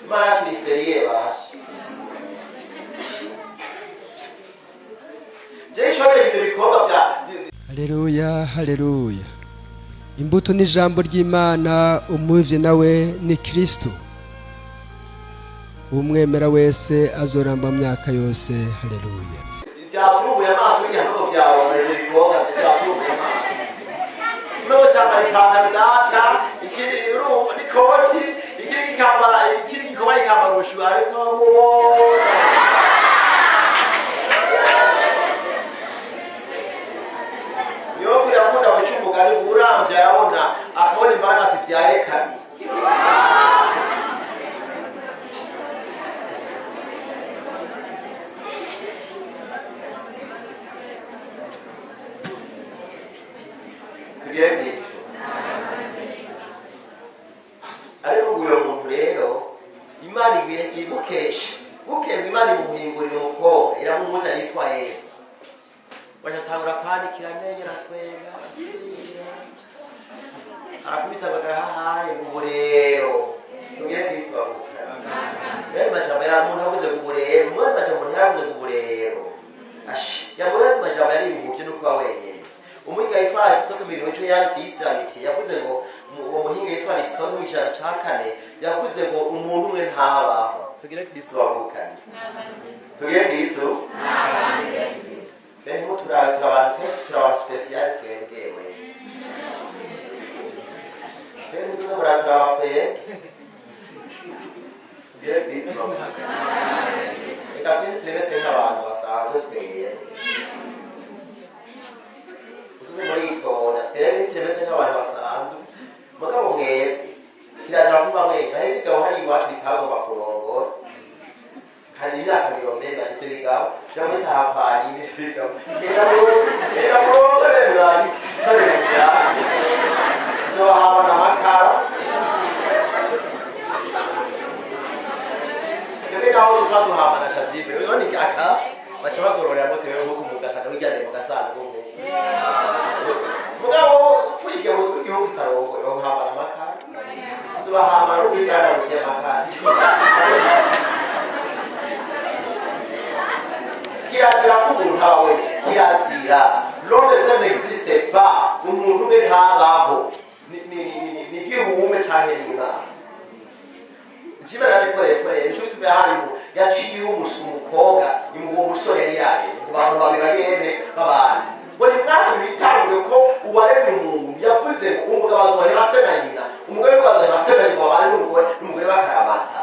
Imana yacu ni seriye basha. Jewe nshobora ibyo bikorwa bya Haleluya, haleluya. Imbuto ni ijambo ry'Imana, umuvye nawe ni Kristo. Umwemera wese azoramba myaka yose. Haleluya. Byaturubuye amaso n'igihano byawe ibyo bikorwa byaturubuye amaso. Kimwe cyambara ipantaro data, ikindi urumva n'ikoti, ikindi gikambara, ikindi gikoba gikambara ubushuha ariko mubona. Niyo kuyakunda guca umugani urambye arabona akabona imbaraga zibyaye kabiri. Tugere Kristo. Ariko uyu muntu rero Imana ibukesha bukemwe Imana imuhingurira umukobwa iramumuza yitwa Eva. Bacatangura kwandikira amenyo aratwenga asira arakubita bagahahaye ngo ubu rero tugere Kristo bavuka. Rero majambo yari umuntu avuze ngo ubu rero, muri majambo yaravuze ngo ubu rero. Ashi, yamuri majambo yari iruhukye no kuba wenyine. Umuhinga yitwa Aristote mu gihe cyo yanditse Islamiti yavuze ngo uwo muhinga yitwa Aristote mu ijana ca kane yavuze ngo umuntu umwe ntabaho. Tugire Kristo bavukane. Tugire Kristo. Kandi mu turabe turabantu twese turabantu special twebwewe. Twebwe tuze muraturaba twebwe. Tugire Kristo bavukane. Reka twebwe turebetse nk'abantu basanzwe twebwe. Utuze muritonda twebwe tumeze nk'abantu basanzwe mugabo mwebwe kirazira kuba mwebwe naho ibigabo hari iwacu bitagomba kurongora kandi imyaka 40 gashitse ibigabo cyangwa bitahapanye n'ibyo bigabo genda murongore mwagisore byawe tuzobahabana amakara twebwe naho tuva duhabana shazibe rero ni aka baca bagororera moto yewe nko mugasanga bijyanye mu gasanduku mugabo upfuye mu gihugu utarongoye wohambara amakara uzobahambara n'ubwisana busiye amakara. Kirazira ko umuntu aba wenyine, kirazira. L'homme seul n'existe pas, umuntu umwe ntabaho. Ni igihume canke ni Imana. Ivyo yarabikoreye koreye nico gituma yaharimu yaciye umukobwa uwo musore yari yaje ngo abantu babiri bari hene babana. Buri mwaka mwitangure ko uwaremye umuntu yavuze ngo umugabo azoheba se na nyina, umugore azoheba se na nyina babane n'umugore, n'umugore bakaramata.